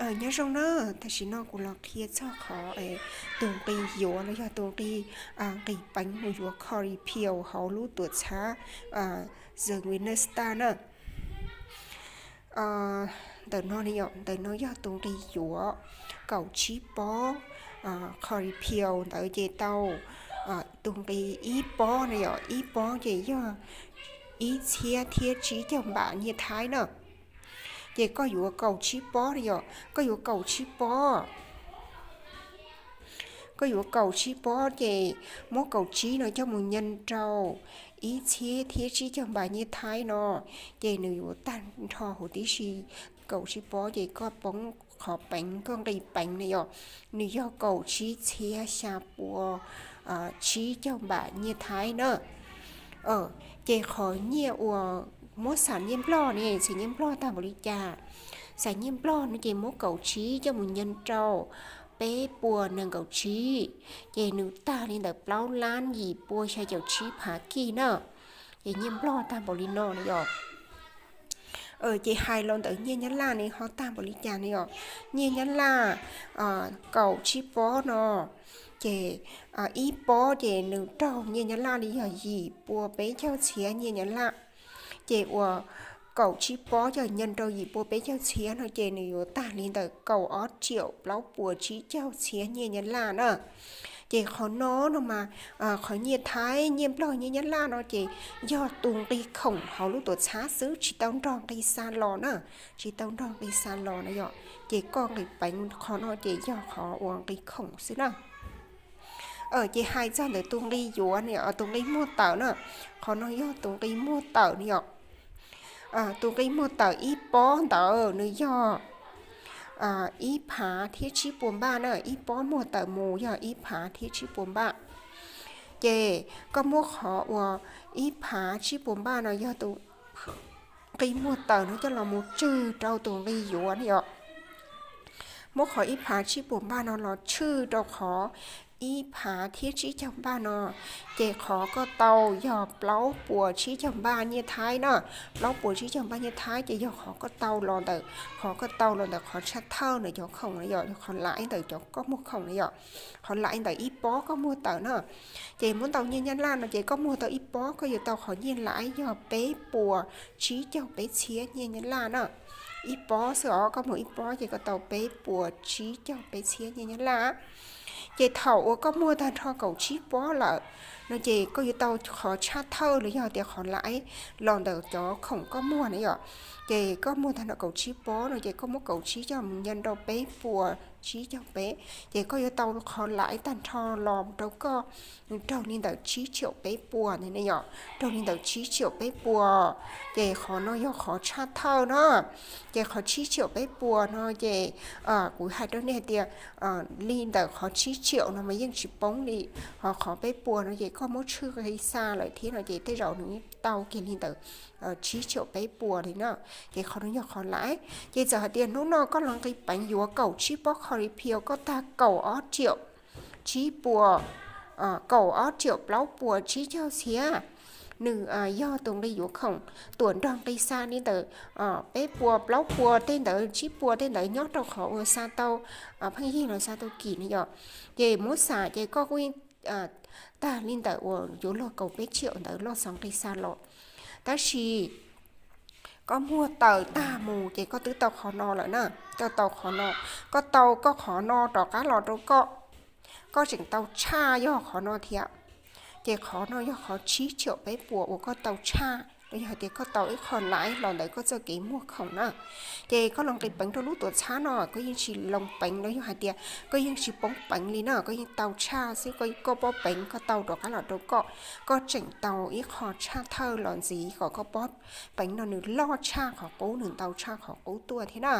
Nyob zoo na, tam sim no kuv los qhia txog qhov tus nqi yuav los yog tus nqi, nqis peev mus yuav kho repeal hauv lub tuam txhab The Winner Star na. Ntawm no, ntawm no yog tus nqi yuav kaum tsib pob, kho repeal ntawd ces tau tus nqi ib pob na yom, ib pob ces yog ib txhiab thiab tsib caug npam nyiaj Thaib na. Ces koj yuav kaum tsib pob na yom, koj yuav kaum tsib pob. Koj yuav kaum tsib pob ces muab kaum tsib no coj mus nyaj rau ib txhiab thiab tsib caug npam nyiaj Thaib no, ces nws yuav tag nrho huv tib si. Kaum tsib pob ces koj poob qhov peev, koj nqis peev na yom, nws yog kaum tsib txhiab xya pua tsib caug npam nyiaj Thaib na. Ces qhov nyiaj uas muab xam nyiaj Nplog ne, xam nyiaj Nplog tag npaum li cas? Xam nyiaj Nplog no ces muab kaum tsib coj mus nyaj rau peb puas nees nkaum tsib, ces nws tag li ntawm plaub lab yim pua xya caum tsib phav kij na. Ces nyiaj Nplog tag npaum li no na yom. Ces hais los ntawm nyiaj Nyab Laj ne ho tag npaum li cas ne yom. Nyiaj Nyab Laj kaum tsib pob no, ces ib pob ces nws raug nyiaj Nyab Laj li yog yim pua peb caug txhiab nyiaj Nyab Laj. Ces uas kaum tsib pob coj nyaj rau yim pua peb caug txhiab no ces nws yuav tag li ntawm kaum ob triệu plaub puas tsib caug txhiab nyiaj Nyab Laj na. Ces qhov no no mas, qhov nyiaj Thaib, nyiaj Nplog, nyiaj Nyab Laj no ces yog tus nqi khoom hauv lub tuam txhab xwb, tsis tau nrog nqi xa los na, tsis tau nrog nqi xa los na yom. Ces koj nqis peev qhov no ces yog qhov uas nqi khoom xwb na. Ces hais txog ntawm tus nqi yuav, tus nqi muag tawm na, qhov no yog tus nqi muag tawm na yom. Tus nqi muag tawm ib pob ntawd nws yog ib phav thiab tsib puas npaj na, ib pob muag tawm mus yog ib phav thiab tsib puas npaj. Ces koj muab qhov uas ib phav tsib puas npaj no yog tus nqi muag tawm no coj los mus tshwj rau tus nqi yuav na yom. Muab qhov ib phav tsib puas npaj no los tshwj rau qhov ib phav thiab tsib caug npaj no, ces qhov koj tau yog plaub puas tsib caug npaj nyiaj Thaib na. Plaub puas tsib caug npaj nyiaj Thaib ces yog qhov koj tau los ntawm, qhov koj tau los ntawm qhov tshaj thawj ntawm cov khoom na yom, qhov laiv ntawm cov koj muag khoom na yom, qhov laiv ntawm ib pob koj muag tawm na. Ces muab ntau nyiaj Nyab Laj no ces koj muag tau ib pob koj yuav tau qhov nyiaj laiv yog peb puas tsib caug peb txhiab nyiaj Nyab Laj na. Ib pob xwb os, koj muag ib pob ces koj tau peb puas tsib caug peb txhiab nyiaj Nyab Laj. Ces thaum uas koj muag tag nrho kaum tsib pob lawm no ces koj yuav tau qhov tshaj thawj los yog tias qhov laiv los ntawm cov khoom koj muag na yom. Ces koj muag tag nrho kaum tsib pob no ces koj muab kaum tsib coj mus nyaj rau peb puas tsib caug peb, ces koj yuav tau qhov laiv tag nrho los rau koj raug li ntawm tsib triệu peb puas ntag ne yom, raug li ntawm tsib triệu peb puas. Ces qhov no yog qhov tshaj thawj na. Ces qhov tsib triệu peb puas no ces kuv hais rau nej hais tias li ntawm qhov tsib triệu no mas yeej tsis poob li, ho qhov peb puas no ces koj muab tshwj nqi xa lawm thiab no ces tej zaum nws tau kiag li ntawm tsib triệu peb puas li na. Ces qhov no yog qhov laiv. Ces txawm hais tias hnub no koj los nqis peev yuav kaum tsib pob kho repeal koj tag kaum ob triệu tsib puas, kaum ob triệu plaub puas tsib caug txhiab, nws yog tus nqi yuav khoom tuam nrog nqi xa li ntawm peb puas plaub puas tej ntawd tsib puas tej ntawd nyob rau qhov uas xa tau pheej yig los xa tau kim na yom. Ces muab xam ces koj kuj yeej tag li ntawm uas yuav luag kaum peb triệu ntawd loj xov nqi xa los. Tab sis koj muag tawm tag mus ces koj twb tau qhov no lawm na. Koj tau qhov no, koj tau koj qhov no rov qab los rau koj, koj tseem tau tshaj yog qhov no thiab. Ces qhov no yog qhov tsib triệu peb puas uas koj tau tshaj los yog hais tias koj tau ib qho laiv los ntawm koj txoj kev muag khoom na. Ces koj los nqis peev rau lub tuam txhab no koj yeej tsis loo peev los yog hais tias koj yeej tsis poob peev li na, koj yeej tau tshaj xwb, koj pob peev koj tau rov qab los rau koj, koj tseem tau ib qho tshaj thawj los ntxiv kom koj pob peev no nws loj tshaj qhov qub, nws ntau tshaj qhov qub tuaj thiab na.